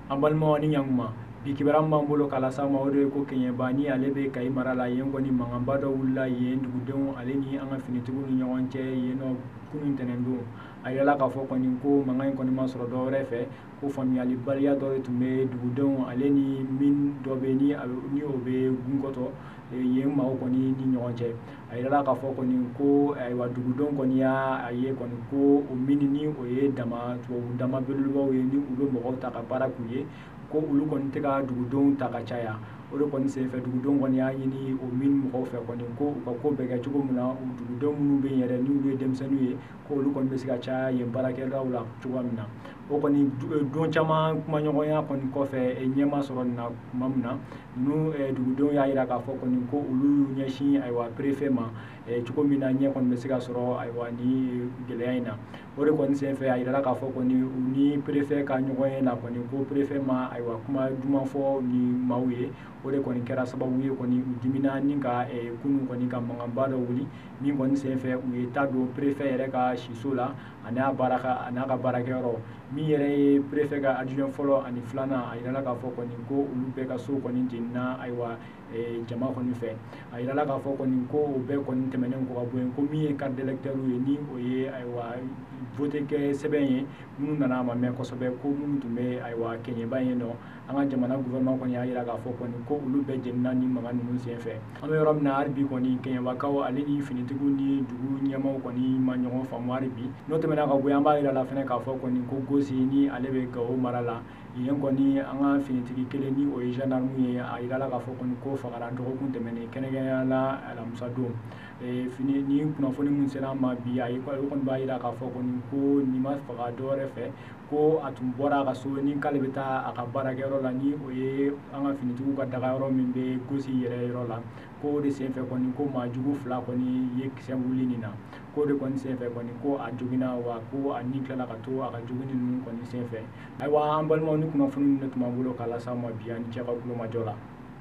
An balimaw ni ɲankuma, bi kibaruya min b'an bolo k'a lase aw ma, o de ye ko Kɛɲɛba ni ale bɛ Kayi mara la, yen kɔni mankanba dɔ wulila yen dugudenw ale ni an ka finitigiw ni ɲɔgɔn cɛ yen nɔ kunun tɛnɛndon. A yirala k'a fɔ kɔni ko mankan in kɔni ma sɔrɔ dɔ wɛrɛ fɛ, ko faamuyalibaliya dɔ de tun bɛ dugudenw ale ni min dɔ bɛ ni o bɛ Gunkɔtɔ yen maaw kɔni ni ɲɔgɔn cɛ. A yirala k'a fɔ kɔni ko ayiwa dugudenw kɔni y'a ye kɔni ko o min ni o ye dama tubabu dama belebelebaw ye ni u bɛ mɔgɔw ta ka baara k'u ye, ko olu kɔni tɛ ka dugudenw ta ka caya. O de kɔni senfɛ dugudenw kɔni y'a ɲini o min mɔgɔw fɛ kɔni ko u ka ko bɛɛ kɛ cogo min na, u dugudenw minnu bɛ yen yɛrɛ ni olu ye denmisɛnninw ye, ko olu kɔni bɛ se ka caya yen baarakɛlaw la cogoya min na. O kɔni don caman kumaɲɔgɔnya kɔni kɔfɛ ɲɛma sɔrɔ nin na tuma min na, ninnu dugudenw y'a jira k'a fɔ kɔni ko olu y'u ɲɛsin ayiwa préfet ma cogo min na ɲɛ kɔni bɛ se ka sɔrɔ ayiwa ni gɛlɛya in na. O de kɔni senfɛ a yirala k'a fɔ kɔni u ni préfet ka ɲɔgɔn ye la kɔni ko préfet ma ayiwa kuma duman fɔ ni maaw ye. O de kɔni kɛra sababu ye kɔni u dimina ni ka kunun kɔni ka mankanba dɔ wuli, min kɔni senfɛ u ye ta don préfet yɛrɛ ka siso la a n'a ka baarakɛyɔrɔ. Min yɛrɛ ye préfet ka adjoint fɔlɔ ani filanan, a yirala k'a fɔ kɔni ko olu bɛɛ ka so kɔni jenina ayiwa jama kɔni fɛ. A yirala k'a fɔ kɔni ko o bɛɛ kɔni tɛmɛnen kɔ ka bɔ yen, ko min ye carte d'électeur ye ni o ye ayiwa vote kɛ sɛbɛn ye, minnu nana a ma mɛn kosɛbɛ, ko minnu tun bɛ ayiwa Kɛɲɛba yen nɔ, an ka jamana gouvernement kɔni y'a jira k'a fɔ kɔni ko olu bɛɛ jenina ni mankan ninnu senfɛ. An bɛ yɔrɔ min na hali bi kɔni Kɛɲɛbakaw ale ni finitigiw ni dugu ɲɛmaaw kɔni ma ɲɔgɔn faamu hali bi. N'o tɛmɛna ka bɔ yen, an b'a jira la fɛnɛ k'a fɔ kɔni ko Gosi ni ale bɛ Gawo mara la, yen kɔni an ka finitigi kelen ni o ye gendarme ye, a yirala k'a fɔ kɔni ko fagara dɔgɔkun tɛmɛnen kɛrɛnkɛrɛnnenya la alamisa don. Fini ni kunnafoni min sera an ma bi, a kɔni b'a jira k'a fɔ kɔni ko nin ma faga dɔ wɛrɛ fɛ, ko a tun bɔra a ka so ni k'ale bɛ taa a ka baarakɛyɔrɔ la ni o ye an ka finitigiw ka dagayɔrɔ min bɛ Gosi yɛrɛ yɔrɔ la, ko o de senfɛ kɔni ko maa jugu fila kɔni ye kisɛ wuli nin na, ko o de kɔni senfɛ kɔni ko a joginna, wa ko a ni tilala ka to a ka jogini ninnu kɔni senfɛ. Ayiwa an balimaw, ni kunnafoni ninnu de tun b'an bolo k'a lase aw ma bi, ani cɛ ka kulomajɔ la.